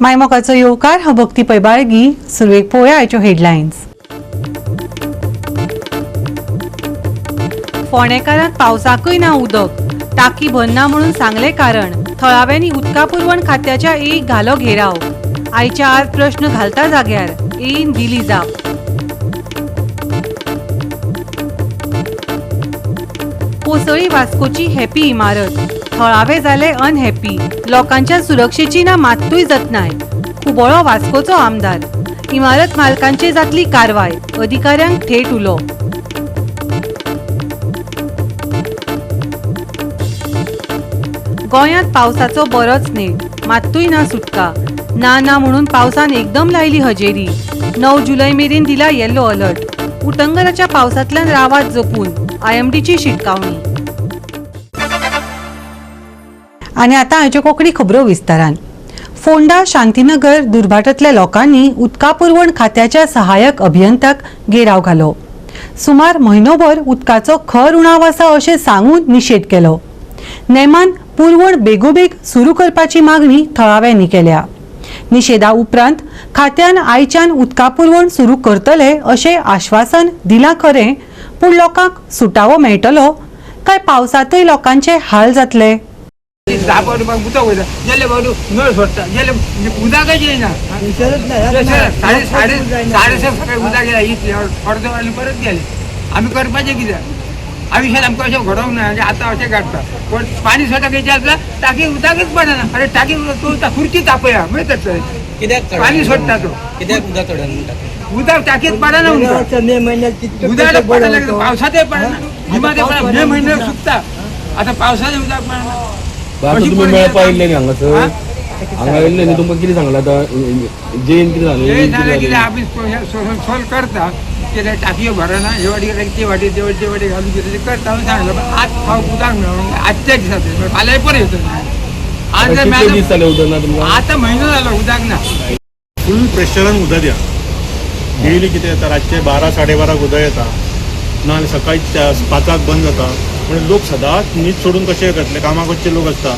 मायमोगाचो येवकार. हांव भक्ती पैबाळगी. सुरवेक पळोवया आयच्यो हेडलायन्स. फोंडेकारांत पावसाकय ना उदक, टाकी भरना म्हणून सांगले कारण. थळाव्यांनी उदका पुरवण खात्याच्या एक घालो घेराव. आयच्या आज प्रश्न घालता जाग्यार, एईन दिली जाप. कोसळी वास्कोची हॅपी इमारत, थळावे जाले अनहॅपी. लोकांच्या सुरक्षेची ना मात्तूय जतनाय. खुबळो वास्कोचो आमदार. इमारत मालकांचेर जातली कारवाय, अधिकाऱ्यांक थेट उलो. गोंयांत पावसाचो बरोच नेट, मात्तूय ना सुटका. ना ना म्हणून पावसान एकदम लायली हजेरी. 9 जुलय मेरेन दिला येलो अलर्ट. उटंगराच्या पावसांतल्यान रावात जपून, आयएमडीची शिटकावणी. आनी आतां आयच्यो कोंकणी खबरो विस्तारान. फोंडा शांतीनगर दुर्भाटांतल्या लोकांनी उदका पुरवण खात्याच्या सहाय्यक अभियंत्याक घेराव घालो. सुमार म्हयनोभर उदकाचो खर उणाव आसा अशें सांगून निशेध केलो. नेमान पुरवण बेगोबेग सुरू करपाची मागणी थळाव्यांनी केल्या. निशेधा उपरांत खात्यान आयच्यान उदका पुरवण सुरू करतले अशें आश्वासन दिलां खरें, पूण लोकांक सुटावो मेळटलो काय पावसांतय लोकांचे हाल जातले? 10 पावटी उदक वयता, गेले पावटी नळ सोडटा, गेले उदकच येयना. साडे साडे 6:30 सकाळी उदक येयला इतलें, अर्द वरांनी परत गेले. आमी करपाचें कितें? आयुश्यात आमकां अशें घडोवंक ना. म्हणजे आतां अशें काडटा, पण पाणी सोडटा खंयचें आसता, टाकी उदकच पडना. अरे, टाकी तूं खुर्ची तापया मागीर तसलें. कित्याक? पाणी सोडटा तो. कित्याक उदक चडना म्हणटा? उदक टाकीत पडना उदक. मे महिन्यात. उदक पडना, पावसातय पडना, गिमातय पडना. मे म्हयन्याक सुकता, आतां पावसाचें उदक पडना. आता अशी तुमी परिस्थिती. मेळपा येयल्ले न्ही हांगासर? हा? हांगा येयल्ले न्ही, तुमकां कितें सांगलां आतां जेन? कितें हे सांगलें? जालें कितें, आमी सोल्व करता कितें, टाकयो भरना, हे वाटी ते वाटी ते वाटी ते वाटी घालून कितें ते करता म्हणून सांगलें. पण आज फाव उदक मेळोंक आजच्या दिसा, फाल्यां परत येतलो. आज जर कितले मेळ्ळें- दीस जाले उदक ना तुमकां? आतां म्हयनो जालो उदक ना. फूल प्रेशरान उदक या. डेली कितें येता, रातचे 12 12:30 उदक येता, ना जाल्यार सकाळी 5 बंद जाता. म्हणजे लोक सदांच न्हीद सोडून कशे करतले? कामाक वचचे लोक आसता,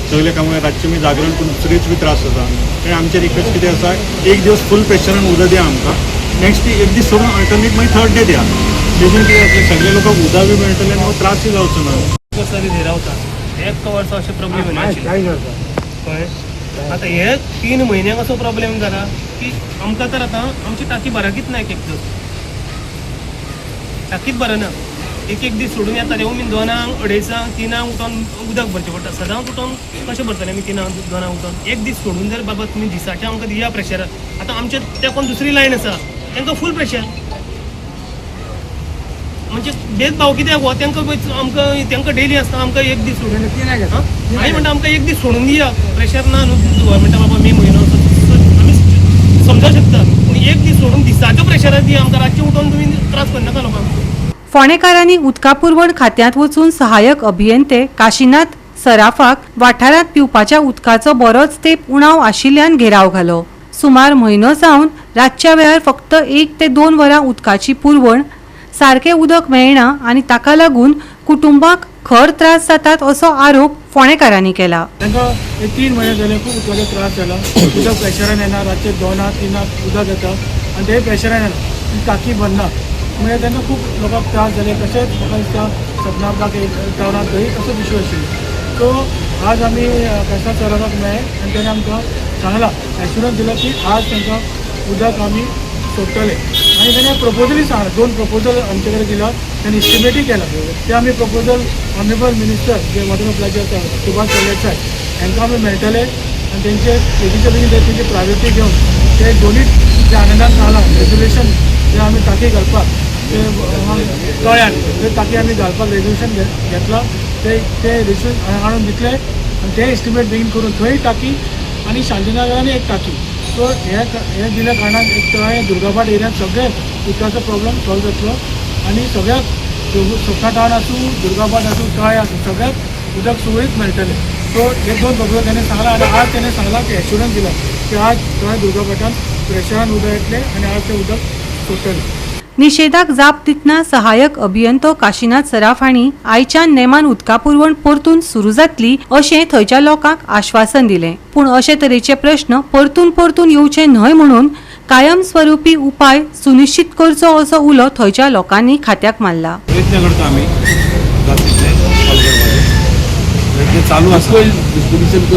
सगळे कामाक रातचे मी जागरण करून दुसरीच बी त्रास जाता. आनी आमचें रिक्वेस्ट कितें आसा, एक दिवस फूल प्रेशरान उदक दिया आमकां, नेक्स्ट एक दीस सोडून अल्टरनेट मागीर थर्ड डे दिया. तेजून कितें जातलें, सगळे लोकांक उदक बी मेळटलें आनी हो त्रासय जावचो ना. वर्सां रावता, एक वर्सा अशें प्रॉब्लेम येनाशिल्ले. कळ्ळें? आतां हे 3 म्हयन्यांक असो प्रॉब्लेम जाला की आमकां तर आतां आमची टाकी भराकीच ना. एक एक दीस टाकीच भरना, एक एक दीस सोडून येता. देव मी 2 2:30 3 उठोन उदक भरचें पडटा. सदांच उठोन कशें भरतले आमी 3 2 उठोन? एक दीस सोडून जर बाबा तुमी दिसाचें आमकां दिया प्रेशरार. आतां आमचे तेकोन दुसरी लायन आसा, तांकां फूल प्रेशर. म्हणजे भेदभाव कित्याक हो तांकां? आमकां तांकां डेली आसता, आमकां एक दीस सोडून. घेता. हांवें म्हणटा, आमकां एक दीस सोडून दिया. प्रेशर ना न्हू गव्हर्मेंटा बाबा, मे म्हयनो आमी समजो शकता, पूण एक दीस सोडून दिसाच्यो प्रेशरार दिया आमकां. रातचें उठोन तुमी त्रास करनाका लोकांक. फोंडेकारांनी उदका पुरवण खात्यांत वचून सहाय्यक अभियंते काशीनाथ सराफाक वाठारांत पिवपाच्या उदकाचो बरोच तेंप उणाव आशिल्ल्यान घेराव घालो. सुमार म्हयनो जावन रातच्या वेळार फक्त 1 ते 2 वरां उदकाची पुरवण, सारकें उदक मेळना आनी ताका लागून कुटुंबाक खर त्रास जातात असो आरोप फोंडेकारांनी केला. तांकां हे 3 म्हयने जाले खूब उदकाचो त्रास जाला. उदक प्रेशरान येना. रातचे 2 3 उदक येता आनी ते प्रेशरान येना, टाकी भरना. म्हणजे तांकां खूब लोकांक त्रास जाले. तशेंच म्हाका दिसता सपना बाग टावनांत थंय तसोच इशू आशिल्लो. सो आज आमी काशिनाथ सराफाक मेळ्ळे आनी ताणें आमकां सांगलां, एश्युरन्स दिला की आज तांकां उदक आमी सोडटले. आनी ताणें प्रपोजलूय सांगलां, दोन प्रपोजल आमचे कडेन दिला. ताणें इस्टिमेटूय केला. ते आमी प्रपोजल ऑनरेबल मिनिस्टर जे वॉटर सप्लायचे आसा सुभाष सरदेसाय हांकां आमी मेळटले आनी तेंचे बेगीच्या बेगीन ते तेंची प्रायोरिटी घेवन ते दोनूय जे आनंदान सांगलां रेजोल्युशन, जे आमी टाकी घालपाक ते तळ्यान ते टाकी आमी घालपाक रेजोल्युशन घेतलां, ते ते रेजोल्युशन हाडून दितले आनी ते एस्टिमेट बेगीन करून थंय टाकी आनी शांतीनगरान एक टाकी. सो हे हे दिल्या कारणान एक तळें दुर्गाभाट एरियान सगळे उदकाचो प्रॉब्लम सॉल्व जातलो आनी सगळ्याक, सपना टावन आसूं, दुर्गाभाट आसूं, तळें आसूं, सगळ्याक उदक सुरळीत मेळटलें. सो हे दोन प्रपोजल ताणें सांगलां आनी आज ताणें सांगलां की एश्युरन्स दिला की आज तळें दुर्गाभाटान प्रेशरान उदक येतलें आनी आज तें उदक सोडटलें. निशेधाक जाप दितना सहायक अभियंतो काशीनाथ सराफ हांणी आयच्यान नेमान उदका पुरवण परतून सुरू जातली अशें थंयच्या लोकांक आश्वासन दिलें. पूण अशे तरेचे प्रश्न परतून परतून येवचे न्हय म्हणून कायमस्वरूपी उपाय सुनिश्चित करचो असो उलो थंयच्या लोकांनी खात्याक मारला. प्रयत्न करता आमी जाता तितले सॉल्व करपाचे, प्रयत्न चालू आसा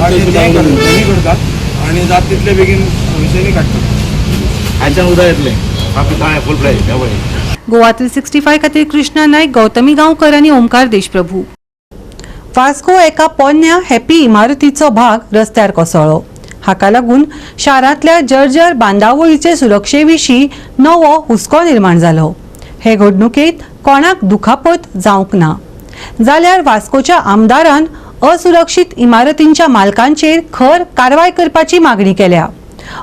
आणि ते करतात, करतात आणि जाता तितले बेगीन सोल्युशनूय काडटात. आयच्यान उदक येतलें हय फूल प्रायस. गोवा 365 खातीर कृष्णा नायक, गौतमी गांवकर आनी ओमकार देशप्रभू. वास्को एका पोन्न्या हॅपी इमारतीचो भाग रस्त्यार कोसळ्ळो. हाका लागून शारांतल्या जर्जर बांदावळीचे सुरक्षे विशीं नवो हुस्को निर्माण जालो. हे घडणुकेंत कोणाक दुखापत जावंक ना जाल्यार वास्कोच्या आमदारान असुरक्षीत इमारतींच्या मालकांचेर खर कारवाय करपाची मागणी केल्या.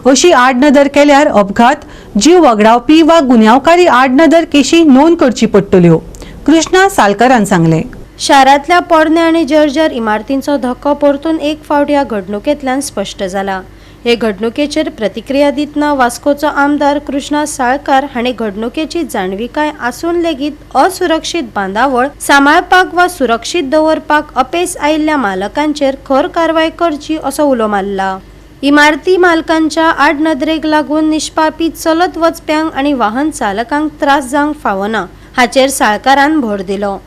अशी आडनदर केल्यार अपघात, जीव वगडावपी वा गुन्यांवकारी आडनदर केशी नोंद करची पडटल्यो, कृष्णा सालकरान सांगलें. शारांतल्या पोरण्या आनी जर्जर इमारतींचो धक्को परतून एक फावट ह्या घडणुकेंतल्यान स्पश्ट जाला. हे घडणुकेचेर प्रतिक्रिया दितना वास्कोचो आमदार कृष्णा साळकार हांणी घडणुकेची जाणविकाय आसून लेगीत असुरक्षीत बांदावळ सांबाळपाक वा सुरक्षीत दवरपाक अपेस आयिल्ल्या मालकांचेर खर कारवाय करची असो उलो मारला. इमारती मालकांच्या आडनदरेक लागून निष्पापी चलत वचप्यांक आनी वाहन चालकांक त्रास जावंक फावना हाचेर साळकारान भर दिलो.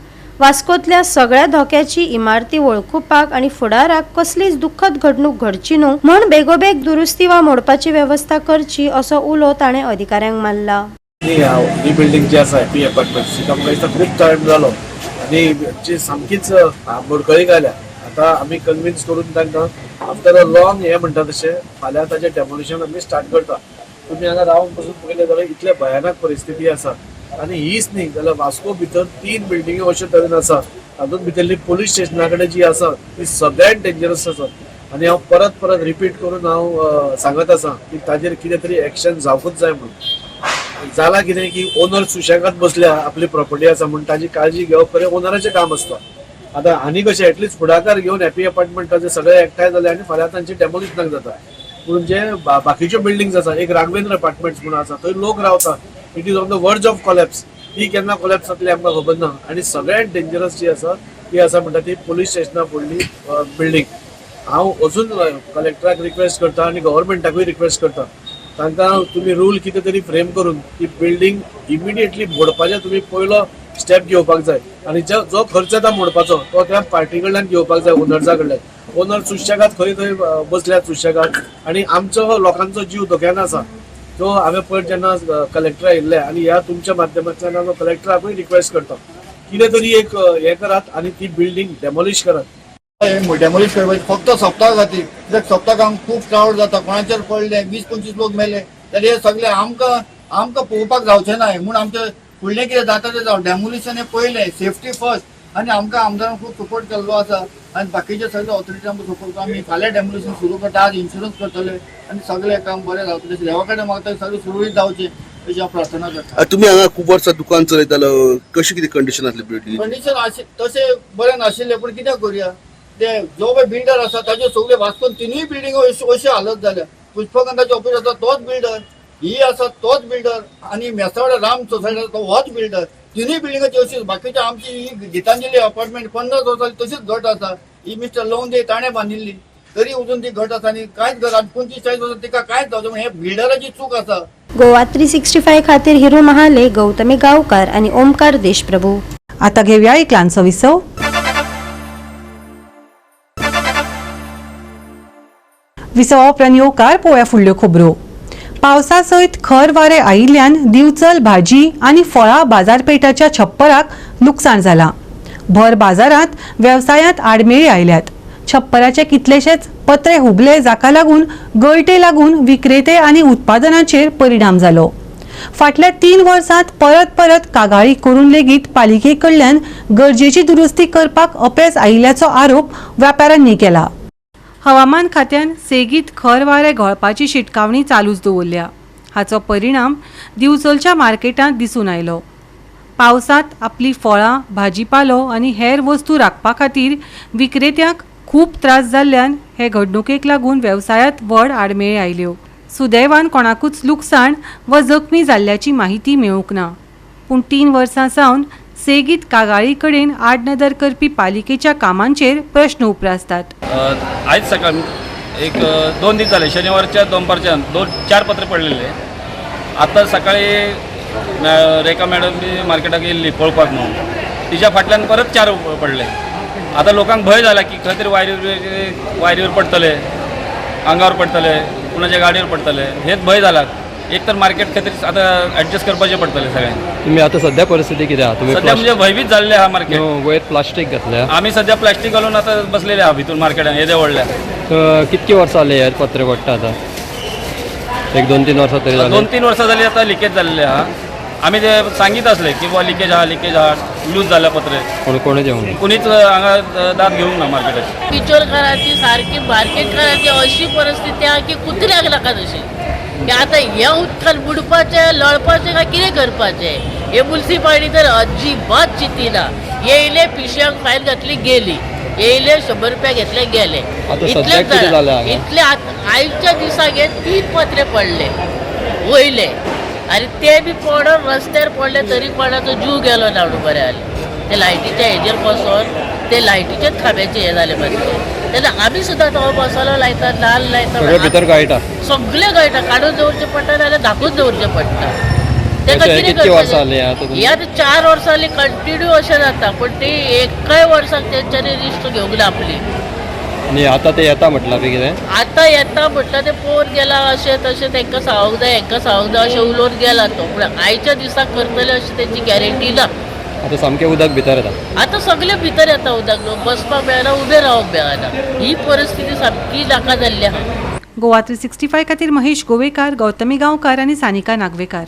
वास्कोतल्या सगळ्या धोक्याची इमारती वळखुपाक आनी फुडाराक कसलीच दुःखद घडणूक घडची न्हू म्हूण बेगोबेग दुरुस्ती वा मोडपाची वेवस्था करची असो उलो ताणें अधिकाऱ्यांक मारला. ही बिल्डींग जी आसा हॅपी अपार्टमेंट तिका म्हाका दिसता खूब टायम जालो आनी जी सामकीच मोडकळीक आयल्या. आतां आमी कन्विन्स करून तांकां आफ्टर अ लॉंग हे म्हणटा तशें फाल्यां ताजें डेमोलिशन आमी स्टार्ट करता. तुमी हांगा रावन पसून पळयलें जाल्यार इतले भयानक परिस्थिती आसा आनी हीच न्ही जाल्यार वास्को भितर 3 बिल्डिंग्यो अशे तरेन आसा, तातूंत भितरली पोलीस स्टेशना कडेन जी आसा ती सगळ्यांत डेंजरस आसा. आनी हांव परत परत रिपीट करून हांव सांगत आसा की ताजेर कितें तरी एक्शन जावंकूच जाय म्हणून. जाला कितें की ओनर सुशेगाद बसल्या, आपली प्रॉपर्टी आसा म्हूण ताजी काळजी घेवप खरें ओनराचें काम आसता. आतां आनी कशें एटलिस्ट फुडाकार घेवन हॅपी अपार्टमेंटाचे सगळे एकठांय जाले आनी फाल्यां तांचे डेमोलिशनाक जाता. पूण जे बाकीच्यो बिल्डिंग्स आसा, एक राघवेंद्र अपार्टमेंट्स म्हणून आसा, थंय लोक रावता, it is on the verge of collapse. ती केन्ना कोलॅप्स जातली आमकां खबर ना. आनी सगळ्यांत डेंजरस जी आसा ती आसा म्हणटा ती पोलीस स्टेशना फुडली बिल्डींग. हांव अजून कलेक्टराक रिक्वेस्ट करता आनी गव्हर्मेंटाकूय रिक्वेस्ट करता, तांकां तुमी रूल कितें तरी फ्रेम करून ती बिल्डींग इमिडिएटली मोडपाचें तुमी पयलो स्टेप घेवपाक जाय. आनी जो खर्च येता मोडपाचो तो त्या पार्टी कडल्यान घेवपाक जाय, ओनर्सा कडल्यान. ओनर सुशेगाद खंय थंय बसल्यात सुशेगाद आनी आमचो लोकांचो जीव धोक्यान आसा. सो हांवें पयर जेन्ना कलेक्टर आयिल्ले आनी ह्या तुमच्या माध्यमांतल्यान हांव कलेक्टराकूय रिक्वेस्ट करता कितें तरी एक हें करात आनी ती बिल्डींग डेमोलिश करात. डेमोलिश करपाची फक्त सप्ता खातीर, कित्याक सप्तक आमकां खूब क्रावड जाता, कोणाचेर पडले 20-25 लोक मेले जाल्यार हे सगळे आमकां आमकां पळोवपाक जावचें ना म्हूण आमचें फुडलें कितें जाता तें जावं. डेमोलिशन हें पयलें, सेफ्टी फर्स्ट. आनी आमकां आमदारान खूब सपोर्ट केल्लो आसा आनी बाकीचे सगळे ऑथॉरिटी आमकां सपोर्ट. आमी फाल्यां डेमोलिशन सुरू करता, आज इन्शुरन्स करतले आनी सगळें काम बरें जावचें. तशें देवा कडेन मागता सगळें सुरळीत जावचें अशी हांव प्रार्थना करता. तुमी हांगा खूब वर्सां दुकान चलयतालो, कशी कितें कंडिशन आसली बिल्डिंग? कंडिशन तशें बरें नाशिल्लें, पूण कितें करुया, ते जो पळय बिल्डर आसा ताच्यो सगल्यो वास्कोन तिनूय बिल्डिंगो अश्यो हालत जाल्या. पुष्पकांताचें ऑफीस आसा तोच बिल्डर, ही आसा तोच बिल्डर, आनी मेसावाडा राम सोसायटी आसा तो होच बिल्डर. तिनूय बिल्डिंगाची अशीच. बाकीच्या आमची ही गितांजली अपार्टमेंट 50 वर्सां तशीच घट आसा. ही मिस्टर लोंदे ताणें बांदिल्ली तरी अजून ती घट आसा आनी कांयच घर 25-40 वर्सां तिका कांयच जावचें. हे बिल्डराची चूक आसा. गोवा 365 खातीर हिरू महाले, गौतमी गांवकार आनी ओमकार देशप्रभू. आता घेऊया एक ल्हानसो विसव. विसवा उपरांत येवकार पळोवया फुडल्यो खबरो. पावसा सयत खर वारें आयिल्ल्यान दिवचल भाजी आनी फळां बाजारपेठाच्या छप्पराक लुकसाण जालां. भर बाजारांत वेवसायांत आडमेळी आयल्यात. छप्पराचे कितलेशेच पत्रे हुबले, जाका लागून गळटे लागून विक्रेते आनी उत्पादनाचेर परिणाम जालो. फाटल्या 3 वर्सांत परत परत कागाळी करून लेगीत पालिके कडल्यान गरजेची दुरुस्ती करपाक अपेस आयिल्ल्याचो आरोप व्यापाऱ्यांनी केला. हवामान खात्यान सेगीत खर वारें घोळपाची शिटकावणी चालूच दवरल्या. हाचो परिणाम दिवचलच्या मार्केटांत दिसून आयलो. पावसांत आपली फळां, भाजीपालो आनी हेर वस्तू राखपा खातीर विक्रेत्यांक खूब त्रास जाल्ल्यान हे घडणुकेक लागून वेवसायांत व्हड आडमेळी आयल्यो. सुदैवान कोणाकूच लुकसाण वा जखमी जाल्ल्याची माहिती मेळूंक ना. पूण 3 वर्सां सावन सेगीत कागाळी कडेन आडनदर करपी पालिकेच्या कामांचेर प्रश्न उप्रासतात. आयज सकाळी एक 2 दीस झाले, शनिवारच्या दनपारच्या 2-4 पत्रे पडलेले. आतां सकाळी रेखा मॅडम बी मार्केटाक येयल्ली पळोवपाक म्हणून, तिच्या फाटल्यान परत 4 पडले. आतां लोकांक भंय जाला की खंय तरी वायरीवर पडटले, आंगावर पडटले, कुणाच्या गाडयेर पडटले, हेच भंय जाला. एक तर मार्केट खंय तरी आतां ॲडजस्ट करपाचें पडटलें सगळ्यांक. तुम्ही आता सध्या परिस्थिती कितें आहा? तुम्ही सध्या म्हणजे भयभीत जाल्ले आहा मार्केट. वयर प्लास्टीक घातल्या. आमी सध्या प्लास्टीक घालून आतां बसलेले आहा भितून मार्केटान येदे व्हडल्या. कितकी वर्सां जाली हे पत्रे पडटा आतां? एक 2-3 वर्सां तरी जाली. 2-3 वर्सां जाली आतां लिकेज जाल्ले आहा. आमी ते सांगीत आसले की बुवा लिकेज आहा, लिकेज आहा, लूज जाल्या पत्रे. पूण कोणूच येवंक ना, कोणीच हांगा दाद घेवंक ना मार्केटाची. पिचोलकाराची सारकी मार्केटकाराची अशी परिस्थिती आहा की कुत्र्याक नाका तशी की आतां ह्या उदकान बुडपाचें, लळपाचें काय कितें करपाचें. हे मुन्सिपालिटी तर अजिबात चिंतिना. येयले पिशव्यांक फायन घातली गेली, येयले 100 रुपया घेतले गेले. इतलें जालें. इतले आयच्या दिसाक हे 3 पत्रे पडले वयले, आनी ते बी पडोन रस्त्यार पडले तरी कोणाचो जीव गेलो ना म्हणून बरें जालें. ते लायटीच्या हेजेर बसोन ते लायटीच्याच खांब्याचे हे जाले मातशे. तेन्ना आमी सुद्दां तो मसालो लायता, नाल्ल लायता, सगळें भितर गळटा, सगळें गळटा. काडून दवरचें पडटा नाजाल्यार धाकून दवरचें पडटा. तेका कितें करपाचें? हे आतां 4 वर्सां जालीं कंटिन्यू अशें जाता, पूण ती एकाय वर्साक तेंच्यांनी रिश्ट घेवंक ना आपली. आनी आतां ते येता म्हटलां बी कितें? आतां येता म्हटल्यार ते पळोवन गेला अशें तशें, तांकां सांगूंक जाय, हांकां सांगूंक जाय अशें उलोवन गेला तो. पूण आयच्या दिसाक करतले अशी तेंची गॅरंटी ना. आतां सामकें उदक भितर येता, आतां सगळें भितर येता उदक, बसपाक मेळना, उबें रावंक मेळना. ही परिस्थिती सामकी नाका जाल्ली आहा. गोवा 365 खातीर महेश गोवेकार, गौतमी गांवकार आनी सानिका नागवेकार.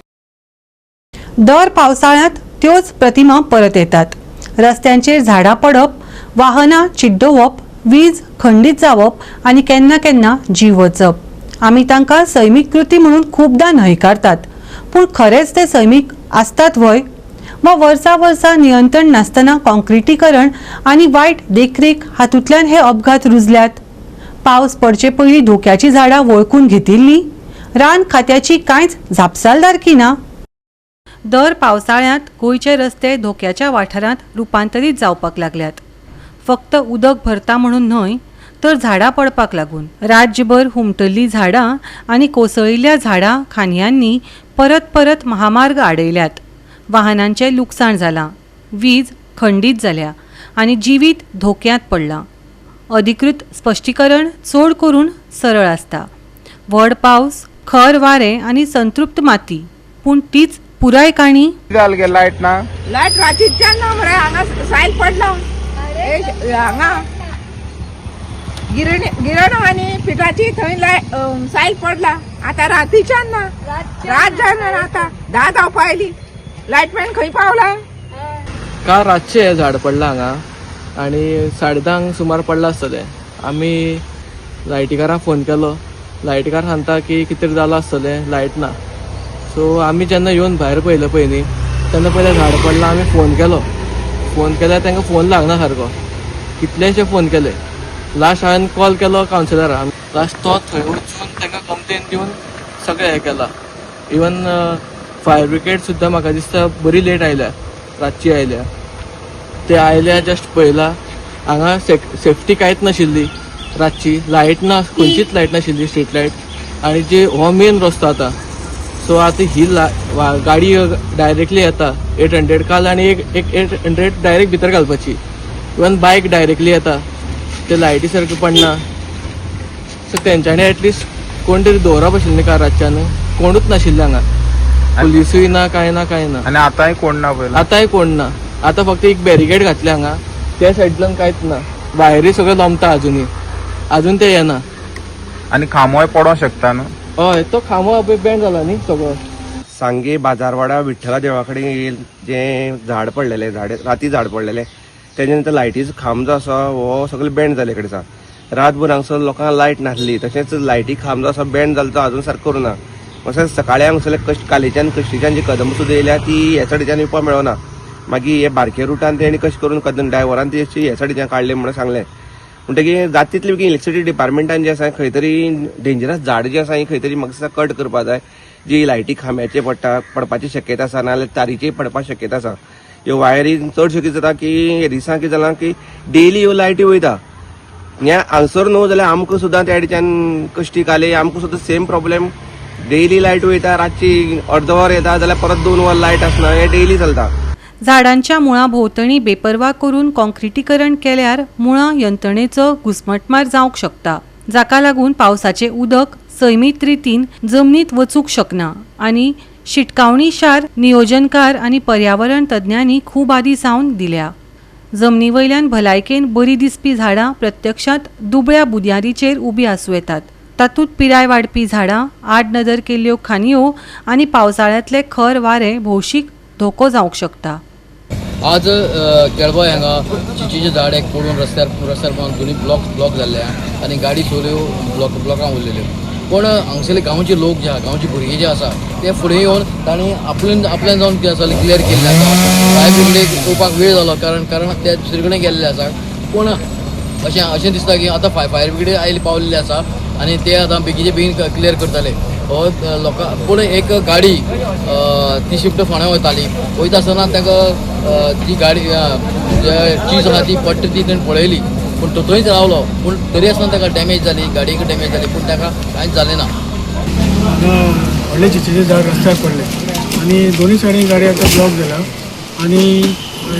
दर पावसाळ्यांत त्योच प्रतिमा परत येतात. रस्त्यांचेर झाडां पडप, वाहनां चिड्डोवप, वीज खंडीत जावप आनी केन्ना केन्ना जीव वचप. आमी तांकां सैमीक कृती म्हणून खुबदां न्हयकारतात, पूण खरेंच ते सैमीक आसतात व्हय? वा वर्सा वर्सा नियंत्रण नासतना कॉन्क्रिटीकरण आनी वायट देखरेख हातूंतल्यान हे अपघात रुजल्यात? पावस पडचे पयलीं धोक्याचीं झाडां वळखून घेतिल्लीं? रान खात्याची कांयच जापसालदारकी ना? दर पावसाळ्यांत गोंयचे रस्ते धोक्याच्या वाठारांत रुपांतरीत जावपाक लागल्यात. फक्त उदक भरता म्हणून न्हय, तर झाडां पडपाक लागून. राज्यभर हुमटल्लीं झाडां आनी कोसळिल्ल्या झाडां खांदयांनी परत परत महामार्ग आडयल्यात. वाहनांचें लुकसाण जालां, वीज खंडीत जाल्या आनी जिवीत धोक्यांत पडलां. अधिकृत स्पश्टीकरण चड करून सरळ आसता: व्हड पावस, खर वारें आनी संतृप्त माती. पूण तीच पुराय काणी? लायट ना, लायट रातीच्यान ना मरे. हांगा सायल पडला हांगा गिरण आनी पिठाची, थंय लायट सायल पडला. आतां रातीच्यान ना, रात जायना. आतां 10 जावपा आयली, लायटमॅन खंय पावला? काल रातचें हें झाड पडलां हांगा आनी 10:30 सुमार पडलां आसतलें. आमी लायटीकाराक फोन केलो, लायटीकार सांगता की कितें तरी जालां आसतलें, लायट ना. सो आमी जेन्ना येवन भायर पळयलें पयलीं, तेन्ना पयलें झाड पडलां. आमी फोन केलो, फोन केल्यार तांकां फोन लागना सारको, कितलेशे फोन केले. लास्ट हांवें कॉल केलो कावन्सिलराक, लास्ट तो थंय वचून तांकां कंप्लेन दिवन सगळें हें केलां. इवन फायर ब्रिगेड सुद्दां म्हाका दिसता बरी लेट आयल्या, रातची आयल्या. ते आयल्या जस्ट पळयला, हांगा सेफ्टी कांयच नाशिल्ली, रातची लायट ना, खंयचीच लायट नाशिल्ली, स्ट्रीट लायट. आनी जे हो मेन रस्तो आतां, सो आतां ही गाडी डायरेक्टली येता 800 काल, आनी एक 800 डायरेक्ट भितर घालपाची. इवन बायक डायरेक्टली येता, ते लायटी सारक्यो पडना. सो तेंच्यांनी एटलिस्ट कोण तरी दवरप आशिल्लें न्ही काल रातच्यान, कोणूच नाशिल्ले हांगा, पुलिसूय ना, कांय ना, कांय ना. आनी आतांय कोण ना पयला? आतांय कोण ना. आतां फक्त एक बॅरिकेड घातले हांगा, त्या सायडींतल्यान कांयच ना. वायरी सगळ्यो लोंबता अजुनूय, अजून ते येना. आनी खांबोय पडोंक शकता न्हू? हय, तो खांबो बँड जाला न्ही सगळो. सांगे बाजारवाडा विठ्ठला देवा कडेन जें झाड पडलेलें, झाड राती झाड पडलेलें, तेजे नंतर लायटीचो खांब जो आसा हो सगळे बँड जाल्ले कडेन आसा. रातभर हांगसर लोकांक लायट नासली, तशेंच लायटी खांब जो आसा बँड जालो तो अजून सारको करूं ना. तशेंच सकाळी हांगसरले कालेच्यान कश्टीच्यान जी कदंब सुद्दां येयल्या ती ह्या सायडीच्यान येवपाक मेळना. मागीर हे बारके रुटान तेणी कशें करून कदंब ड्रायव्हरान ती ह्या सायडीच्यान काडले म्हणून सांगलें. म्हणटकीर जाता तितले बेगीन इलेक्ट्रिसिटी डिपार्टमेंटान जें आसा खंय तरी डेंजरस झाड जें आसा हें खंय तरी म्हाका दिसता कट करपा जाय. जी लायटी खांब्याचे पडटा पडपाची शक्यता आसा, नाजाल्यार तारीचेर पडपाची शक्यता आसा. ह्यो वायरी चडश्यो कितें जाता की हे दिसां कितें जालां की डेली ह्यो लायटी वयता. हें हांगसर न्हू जाल्यार आमकां सुद्दां त्या कडच्यान कश्टी आले, आमकां सुद्दां सेम प्रॉब्लेम. डेली लायट वयता, रातची अर्द वर येता जाल्यार परत 2 वर लायट आसना, हें डेली चलता. झाडांच्या मुळां भोंवतणी बेपर्वा करून काँक्रिटीकरण केल्यार मुळां यंत्रणेचो घुस्मटमार जावंक शकता, जाका लागून पावसाचें उदक सैमीत रितीन जमनीत वचूंक शकना आनी शिटकावणी शार नियोजनकार आनी पर्यावरण तज्ञांनी खूब आदीं सावन दिल्या. जमनी वयल्यान भलायकेन बरी दिसपी झाडां प्रत्यक्षांत दुबळ्या बुन्यादीचेर उबी आसूं येतात. तातूंत पिराय वाडपी झाडां, आडनदर केल्ल्यो खांदयो आनी पावसाळ्यांतले खर वारें भौशीक धोको जावंक शकता. आज केळबाय हांगा चिचीचें झाड एक पडून रस्त्यार रस्त्यार पडून दोनी ब्लॉक ब्लॉक जाल्ले आहा आनी गाडी सगळ्यो ब्लॉक ब्लॉकां उरलेल्यो. पूण हांगसरले गांवचे लोक जे आहा, गांवचे भुरगे जे आसा ते फुडें येवन तांणी आपल्यान आपल्यान जावन कितें आसा क्लियर केल्लें आसा. फायर ब्रिगेडीक येवपाक वेळ जालो कारण कारण ते दुसरे कडेन गेल्ले आसा. पूण अशें अशें दिसता की आतां फायर ब्रिगेड आयली पावलेली आसा आनी ते आतां बेगीचे बेगीन क्लियर करतले. हो लोकां पूण एक गाडी ती शिफ्ट फोंड्या वयताली, वयता आसतना ताका ती गाडी चीज आहा ती पडटा ती तेणें पळयली, पूण तो थंयच रावलो. पूण तरी आसतना ताका डॅमेज जाली, गाडयेक डॅमेज जाली, पूण ताका कांयच जालें ना. हांगा व्हडलें चिचेचें झाड रस्त्यार पडलें आनी दोनूय सायडीन गाडी आतां ब्लॉक जाला आनी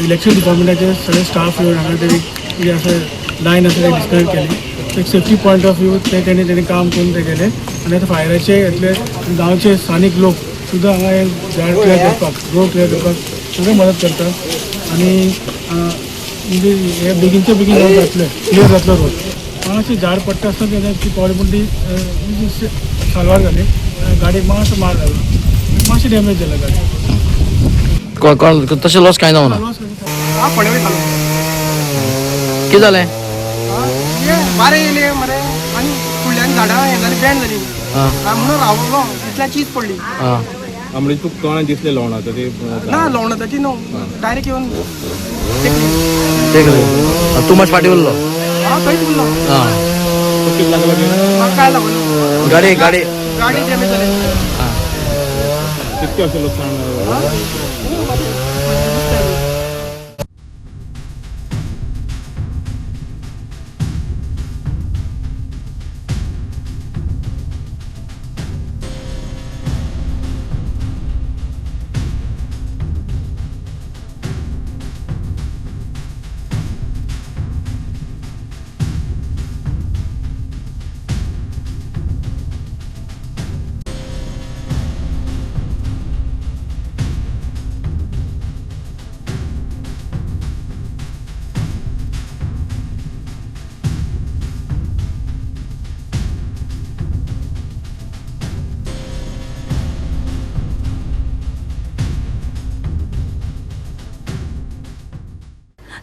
इलेक्ट्रिक डिपार्टमेंटाचे सगळे स्टाफ येवन हांगा तरी कितें आसा लायन आसा ते डिस्कनेक्ट केली. एक सेफ्टी पॉयंट ऑफ व्यू ते तेणी तेणी काम करून ते गेले आनी आतां फायराचे येतले. गांवचे स्थानीक लोक सुद्दां हांगा हें झाड क्लियर करपाक, रोड क्लियर करपाक सगळें मदत करता आनी म्हणजे हे बेगीनचे बेगीन रोड जातले, क्लियर जातलो रोड. मातशें झाड पडटा आसतना तेन्ना ती पावली पूण ती साल्वार जाली, गाडयेक मातसो मार लागलो, मातशें डॅमेज जाला गाडी. कोण तशें लॉस कांय जावना. कितें जालें? वारें येयलें मरे आनी फुडल्यान झाडां हें जालीं, बँड जाली म्हणून रावलो, तितल्यान चीज पडली. म्हणजे तुका कोणा दिसलें लवणाचो ते? ना, लवणाची न्हू, डायरेक्ट येवन टेकली. तूं मातशें फाटीं उरलो? हांव थंयच उरलो. कितें लागलो? म्हाका काय लागलो? गाडी गाडी गाडी डॅमेज जाली. कितकें अशें लुकसाण?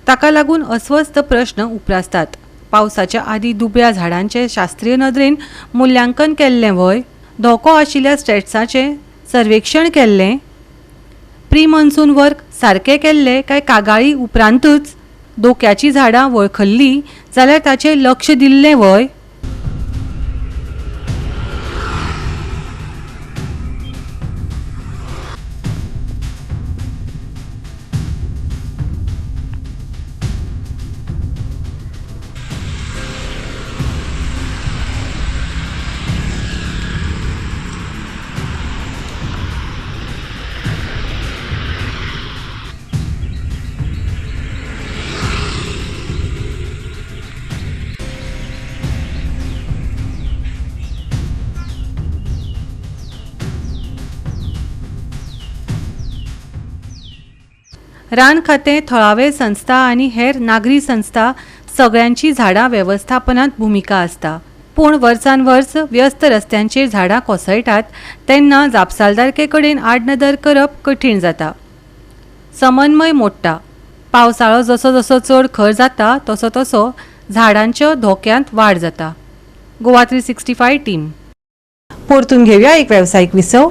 ताका लागून अस्वस्थ प्रश्न उप्रासतात. पावसाच्या आदीं दुबळ्या झाडांचें शास्त्रीय नदरेन मुल्यांकन केल्लें व्हय? धोको आशिल्ल्या स्ट्रेट्साचें सर्वेक्षण केल्लें? प्री मॉन्सून वर्क सारकें केल्लें काय कागाळी उपरांतूच धोक्याचीं झाडां वळखल्लीं जाल्यार ताचेर लक्ष दिल्लें व्हय? रान खातें, थळावे संस्था आनी हेर नागरी संस्था सगळ्यांची झाडां वेवस्थापनांत भुमिका आसता. पूण वर्सान वर्स व्यस्त रस्त्यांचेर झाडां कोसळटात तेन्ना जापसालदारके कडेन आडनदर करप कठीण जाता. समन्वय मोडटा. पावसाळो जसो जसो चड खर जाता तसो तसो झाडांच्या धोक्यांत वाड जाता. गोवा 365 टीम. परतून घेवया एक वेवसायीक विसव.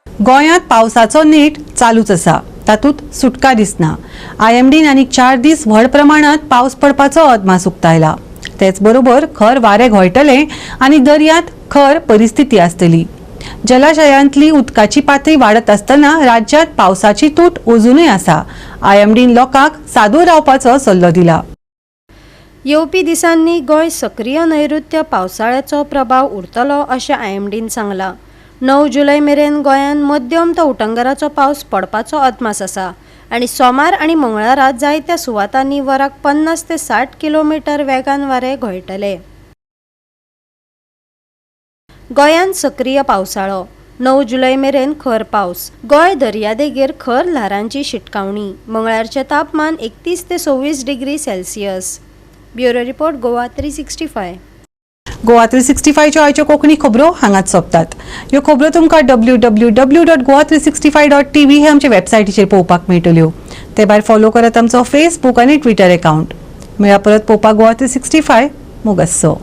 गोंयांत पावसाचो नेट चालूच आसा. तातूंत सुटका दिसना. आयएमडीन आनीक 4 दीस व्हड प्रमाणात पावस पडपाचो अदमास उक्तायला. तेच बरोबर खर वारें घोळटलें आनी दर्यांत खर परिस्थिती आसतली. जलाशयांतली उदकाची पातळी वाडत आसतना राज्यांत पावसाची तूट अजुनूय आसा. आयएमडीन लोकांक सादूर रावपाचो सल्लो दिला. येवपी दिसांनी गोंय सक्रीय नैऋत्य पावसाळ्याचो प्रभाव उरतलो अशें आयएमडीन सांगलां. 9 जुलय मेरेन गोंयांत मध्यम तो उटंगराचो पावस पडपाचो अदमास आसा आनी सोमार आनी मंगळारा जायत्या सुवातांनी वराक 50 ते 60 किलोमिटर वेगान वारें घोळटले. गोंयांत सक्रीय पावसाळो, 9 जुलय मेरेन खर पावस. गोंय दर्यादेगेर खर ल्हारांची शिटकावणी. मंगळारचें तापमान 31 ते 26 degree Celsius. Bureau report, Goa 365. Goa 365च्यो आयच्यो कोंकणी खबरो हांगाच सोंपतात. ह्यो खबरो तुमकां www.goa365.tv हे आमचे वेबसायटीचेर पळोवपाक मेळटल्यो. ते भायर फॉलो करात आमचो फेसबूक आनी ट्विटर एकावंट. मेळया परत पळोवपाक गोवा 365. मोगासो.